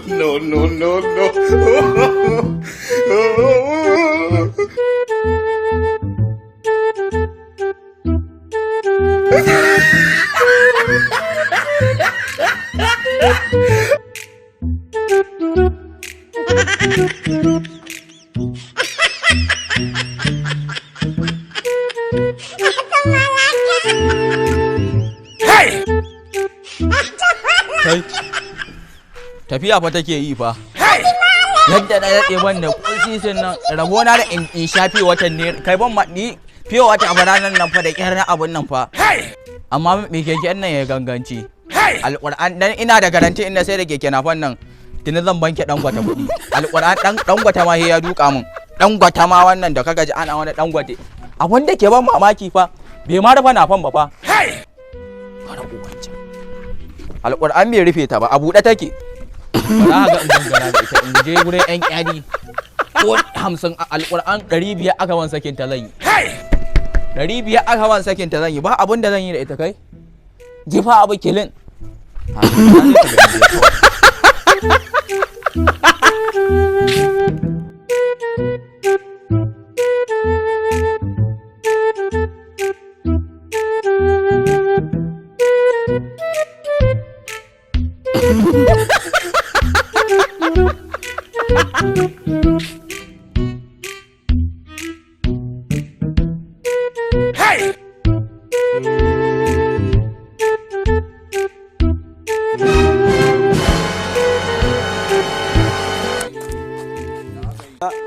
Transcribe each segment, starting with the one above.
No, no, no, no. Kai, tafiya fa take yi fa. Yadda na daɗe ban da kun sisin nan, rabona da in shafe watan ne kai, ban ma ni fiye wata a ranar nan fa da kyar na abun nan fa. Amma mai keken nan ya ganganci. Alƙur'an dan ina da garanti, inda sai da keke na nan tuni zan banke Dangote kuɗi. Alƙur'an dan Dangote ma sai ya duka min. Dangote ma wannan da kaga ji ana wani Dangote. Abun da ke ban mamaki fa, bai ma rufa nafan ba fa. Fara uwancan. Alƙur'an bai rufe ta ba, a buɗe take. Ba za ka ga in gangara da ita in je wurin yan kyadi ko 50. Alƙur'an 500 aka wan sakin ta zan yi. 500 aka wan sakin ta zan yi, ba abun da zan yi da ita. Kai, jifa abu kilin. Ha, na je ka gani dai kawai.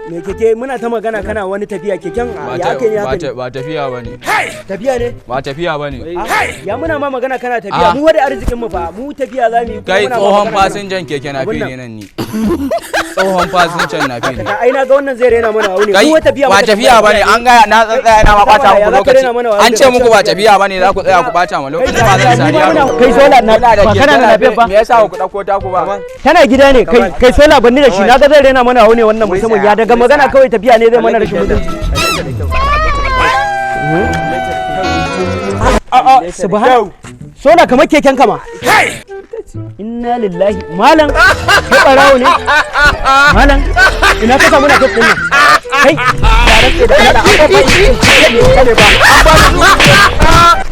Me keke, muna ta magana kana wani tafiya keken. Ba Ya ta- ake ne ba haka ta- ne? Ba tafiya ba ne. Tafiya ne. Ba tafiya ba ne. Ah, ya muna ma magana kana tafiya? Ah. Mu wada arzikin mu fa, mu tafiya za mu yi kuma. Kai, Muna ma tsohon magana kana- fasinjan keke na Abun fi nan. ne nan ni. Tsohon fasinjan na fi ne. Ka ai na ga wannan zai rena mana aune. Kai, Mu tafiya ba muka tafiya ba ne. An gaya na tsaya na ma bata Ya muku za ka lokaci. rena mana wayo An ce daga muku ba can? Tafiya ba ne, za ku tsaya ku bata ma lokaci. Ba zan sari yaro. Kai sola na Kuna da ba keke kana da na lafiya ba? Me yasa ku dauko taku ba? Tana gida ne. Kai, kai sola, banni da shi, na ga zai rena mana aune wannan mutumin. Ya daga magana kawai tafiya ne, zai mana rashin mutunci. A'a, subhan sola, kamar keken kama. Inna lillahi, malam, kai barawo ne. Malam, ina ka samu na din nan? Kai, ya rantse da Allah, an ba.